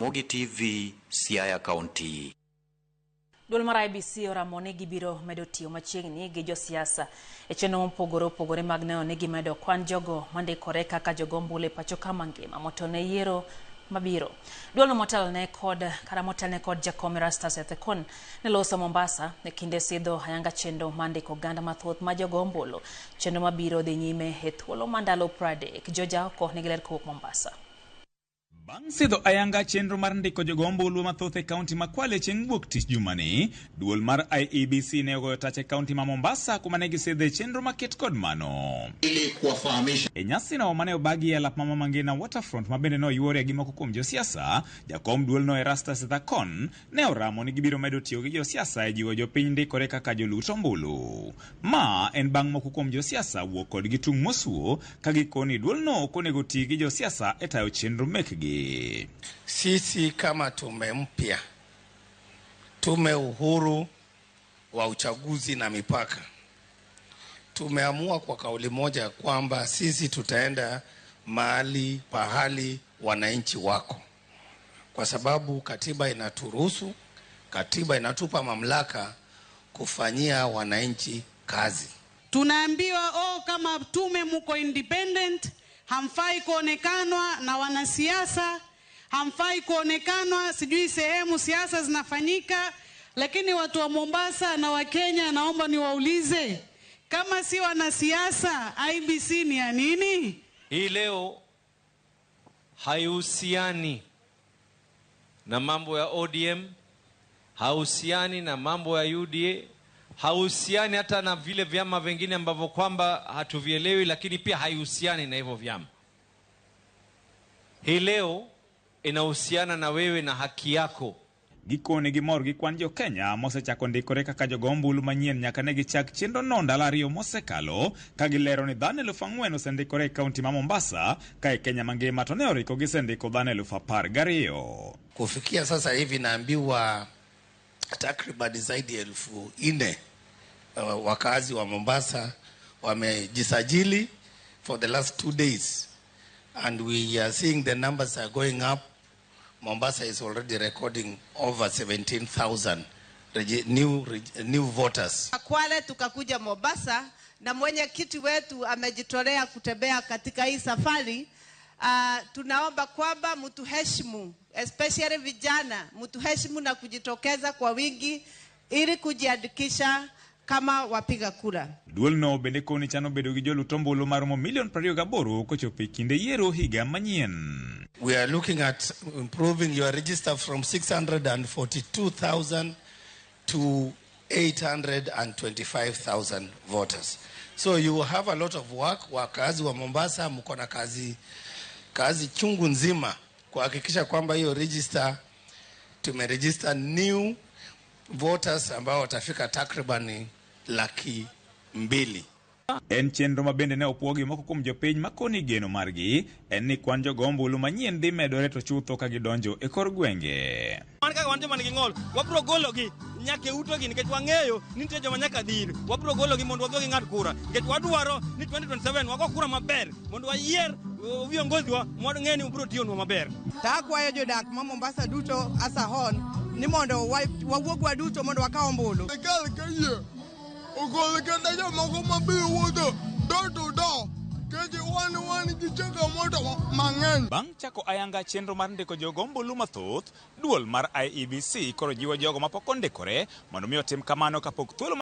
Ramogi TV, Siaya County. Duol mar IEBC oramo ni gibiro medo tiyo machiegni gi josiasa e chenro mopogore opogore mag neno ni gimedo kwan jogo mandikore kaka jogo ombulu e pacho ka mangima motelo ne yiero mabiro. Duolno motelne kod kata motelne kod jakom Erastus Ethekon ne loso Mombasa e kinde sidho ayanga chenro mar ndiko oganda mathoth ma jogo ombulu. Chenro mabiro dhi nyime e thuolo ma ndalo 30. George Aoko nigi ler kowuok Mombasa. Bang' sidho ayanga chenro mar ndiko jogo ombulu mathoth e kaunti ma Kwale chieng' wuok tich jumani, duol mar IEBC ne ogoyo tach e kaunti ma Mombasa kuma ne gisidhe chenro maket kod mano. Ili kuwafahamisha E nyasino mane obagi e alap ma Mama Ngina Waterfront ma bende noyuore gi moko kuom josiasa, jakom duolno Erastus Ethekon ne oramo ni gibiro medo tiyo gi josiasa e jiwo jopiny ndikore kaka jolut ombulu. Ma en bang' moko kuom josiasa wuok kodgi tung' mosuo ka gikoni duolno ok onego ti gi josiasa e tayo chenro mekgi. Sisi kama tume mpya, Tume Uhuru wa Uchaguzi na Mipaka, tumeamua kwa kauli moja kwamba sisi tutaenda mahali pahali wananchi wako, kwa sababu katiba inaturuhusu, katiba inatupa mamlaka kufanyia wananchi kazi. Tunaambiwa, oh, kama tume muko independent, hamfai kuonekanwa na wanasiasa, hamfai kuonekanwa sijui sehemu siasa zinafanyika. Lakini watu wa Mombasa na wa Kenya, naomba niwaulize, kama si wanasiasa, IEBC ni ya nini? Hii leo haihusiani na mambo ya ODM, hauhusiani na mambo ya UDA, hauhusiani hata na vile vyama vingine ambavyo kwamba hatuvielewi, lakini pia haihusiani na hivyo vyama. Hii leo inahusiana na wewe na haki yako. Gikone gimor gi kwan jo Kenya mosechako ndikore kaka jogo ombulu manyien nyaka ne gichak chenro no ndalo ariyo mosekalo ka gilero ni dhano 4,000 osendikore e kaunti ma Mombasa ka e Kenya mangima to ne oriko gisendiko dhano 12,000. Kufikia sasa hivi naambiwa takriban zaidi ya 4,000 wakazi wa Mombasa wamejisajili for the last 2 days, and we are seeing the numbers are going up. Mombasa is already recording over 17,000 new voters. Kwale tukakuja Mombasa na mwenyekiti wetu amejitolea kutembea katika hii safari. Tunaomba kwamba mtuheshimu, especially vijana, mtuheshimu na kujitokeza kwa wingi ili kujiandikisha kama wapiga kura. Duolno bende koni chano bedo gi jolut ombulu maromo milion 28 kochopo e kinde yiero higa manyien. We are looking at improving your register from 642,000 to 825,000 voters. So you have a lot of work. Wakazi wa Mombasa mko na kazi chungu nzima kuhakikisha kwamba hiyo register tumeregister new voters ambao watafika takriban 200,000. En chenro ma bende ne opuogi moko kuom jopiny makoni geno margi en ni kwan jogo ombulu manyien dhi medore to chutho ka gidonjo e kor gwenge. Wan kaka wan joma nigi ng'ol, wabiro gologi nyaka e utegi nikech wang'eyo ni nitie joma nyaka dhir. Wabiro gologi mondo wadhi ging'ad kura nikech wadwaro ni 2027 wago kura maber mondo wayier viongozi wa mwang'e ni biro tiyonwa maber. To akwayo jodak ma Mombasa duto asahon ni mondo wawuog waduto mondo wakaw ombulu. Sirkal kayie ogol kata jomoko mabiro wuotho door to door nikech wan gi changamoto mang'eny. Bang' chako ayanga chenro mar ndiko jogo ombulu mathoth, duol mar IEBC koro jiwo jogo mapok ondikore mondo mi otim kamano kapok thuolo